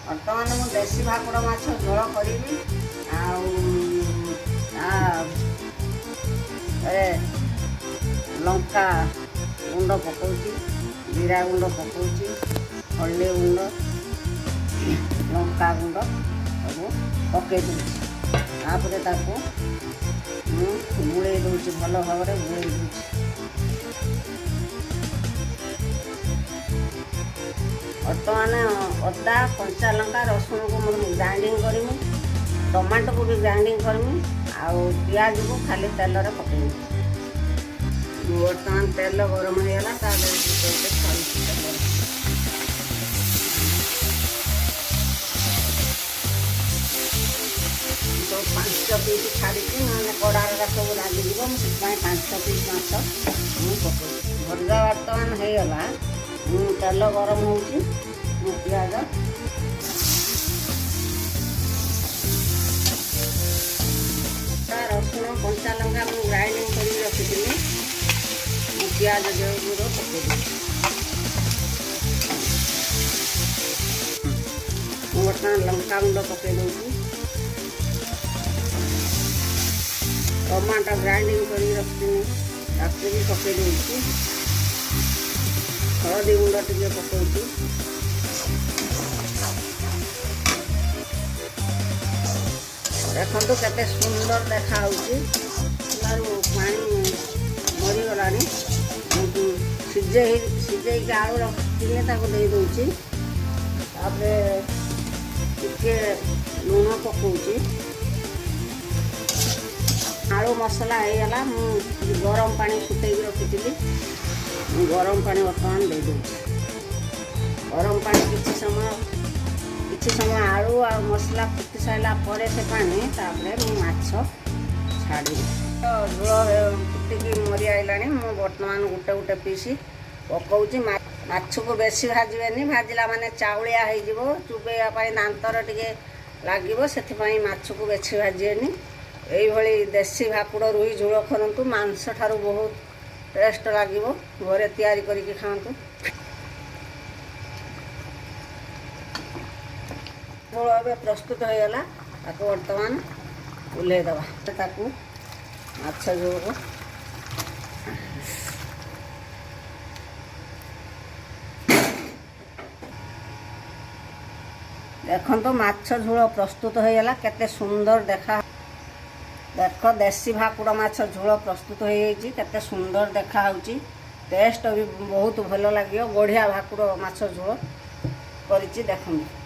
ବର୍ତ୍ତମାନ ମୁଁ ଦେଶୀ ଭାକୁର ମାଛ ଝୋଳ କରିବି। ଆଉ ଏ ଲଙ୍କା ଗୁଣ୍ଡ ପକାଉଛି, ଜିରା ଗୁଣ୍ଡ ପକାଉଛି, ହଳଦୀ ଗୁଣ୍ଡ, ଲଙ୍କା ଗୁଣ୍ଡ ସବୁ ପକାଇ ଦେଉଛି। ତାପରେ ତାକୁ ମୁଁ ଗୁଳେଇ ଦେଉଛି, ଭଲ ଭାବରେ ଗୁଳେଇ ଦେଉଛି। ବର୍ତ୍ତମାନ ଅଦା, କଞ୍ଚା ଲଙ୍କା, ରସୁଣକୁ ମୁଁ ଗ୍ରାଇଣ୍ଡିଙ୍ଗ କରିମି, ଟମାଟୋକୁ ବି ଗ୍ରାଇଣ୍ଡିଙ୍ଗ କରିମି ଆଉ ପିଆଜକୁ ଖାଲି ତେଲରେ ପକାଇବି। ବର୍ତ୍ତମାନ ତେଲ ଗରମ ହେଇଗଲା, ତା ଦେହରେ ଗୋଟେ ଗୋଟେ ଛାଡ଼ୁଛି ତେଲରେ। ସବୁ 5 ପିସ୍ ଛାଡ଼ିଛି, ନହେଲେ କଡ଼ାରେ ସବୁ ଲାଗିଯିବ। ମୁଁ ସେଥିପାଇଁ 5 ପିସ୍ ମାଛ ମୁଁ ପକାଉଛି। ଭଜା ବର୍ତ୍ତମାନ ହେଇଗଲା। ମୁଁ ତେଲ ଗରମ ହେଉଛି, ମୁଁ ପିଆଜ, ରସୁଣ, କଞ୍ଚା ଲଙ୍କା ମୁଁ ଗ୍ରାଇଣ୍ଡିଙ୍ଗ କରିକି ରଖିଥିଲି। ମୁଁ ପିଆଜ ଯେଉଁଗୁଡ଼ ପକାଇ ଦେଉଛି। ମୁଁ ବର୍ତ୍ତମାନ ଲଙ୍କା ଗୁଣ୍ଡ ପକାଇ ଦେଉଛି। ଟମାଟୋ ଗ୍ରାଇଣ୍ଡିଙ୍ଗ କରିକି ରଖିଥିଲି, ତାକୁ ବି ପକାଇ ଦେଉଛି। ହଳଦୀ ଗୁଣ୍ଡ ଟିକେ ପକାଉଛି। ଦେଖନ୍ତୁ କେତେ ସୁନ୍ଦର ଦେଖାହେଉଛି। ମସଲାରୁ ପାଣି ମରିଗଲାଣି। ମୁଁ ସିଝେଇକି ଆଳୁ ରଖିଥିଲେ, ତାକୁ ଦେଇଦେଉଛି। ତାପରେ ଟିକେ ଲୁଣ ପକାଉଛି। ଆଳୁ ମସଲା ହେଇଗଲା। ମୁଁ ଗରମ ପାଣି ଫୁଟେଇକି ରଖିଥିଲି, ମୁଁ ଗରମ ପାଣି ବର୍ତ୍ତମାନ ଦେଇଦେଉଛି। ଗରମ ପାଣି କିଛି ସମୟ ଆଳୁ ଆଉ ମସଲା ଫୁଟି ସାରିଲା ପରେ ସେ ପାଣି, ତାପରେ ମୁଁ ମାଛ ଛାଡ଼ିବି। ଝୋଳ ଫୁଟିକି ମରି ଆଇଲାଣି। ମୁଁ ବର୍ତ୍ତମାନ ଗୋଟେ ଗୋଟେ ପିସ୍ ପକାଉଛି। ମାଛକୁ ବେଶୀ ଭାଜିବେନି, ଭାଜିଲା ମାନେ ଚାଉଳିଆ ହେଇଯିବ, ଚୁବେଇବା ପାଇଁ ଦାନ୍ତରେ ଟିକେ ଲାଗିବ। ସେଥିପାଇଁ ମାଛକୁ ବେଶୀ ଭାଜିବେନି। ଏଇଭଳି ଦେଶୀ ଭାକୁଡ଼ ରୋହି ଝୋଳ କରନ୍ତୁ, ମାଂସ ଠାରୁ ବହୁତ ଟେଷ୍ଟ ଲାଗିବ। ଘରେ ତିଆରି କରିକି ଖାଆନ୍ତୁ। ଝୋଳ ଏବେ ପ୍ରସ୍ତୁତ ହେଇଗଲା। ତାକୁ ବର୍ତ୍ତମାନ ଓହ୍ଲେଇ ଦେବା ତାକୁ ମାଛ ଝୋଳକୁ। ଦେଖନ୍ତୁ, ମାଛ ଝୋଳ ପ୍ରସ୍ତୁତ ହେଇଗଲା, କେତେ ସୁନ୍ଦର ଦେଖା। ଦେଖ, ଦେଶୀ ଭାକୁଡ଼ ମାଛ ଝୋଳ ପ୍ରସ୍ତୁତ ହେଇଯାଇଛି, କେତେ ସୁନ୍ଦର ଦେଖାହେଉଛି। ଟେଷ୍ଟ ବି ବହୁତ ଭଲ ଲାଗିବ। ବଢ଼ିଆ ଭାକୁଡ଼ ମାଛ ଝୋଳ କରିଛି, ଦେଖନ୍ତୁ।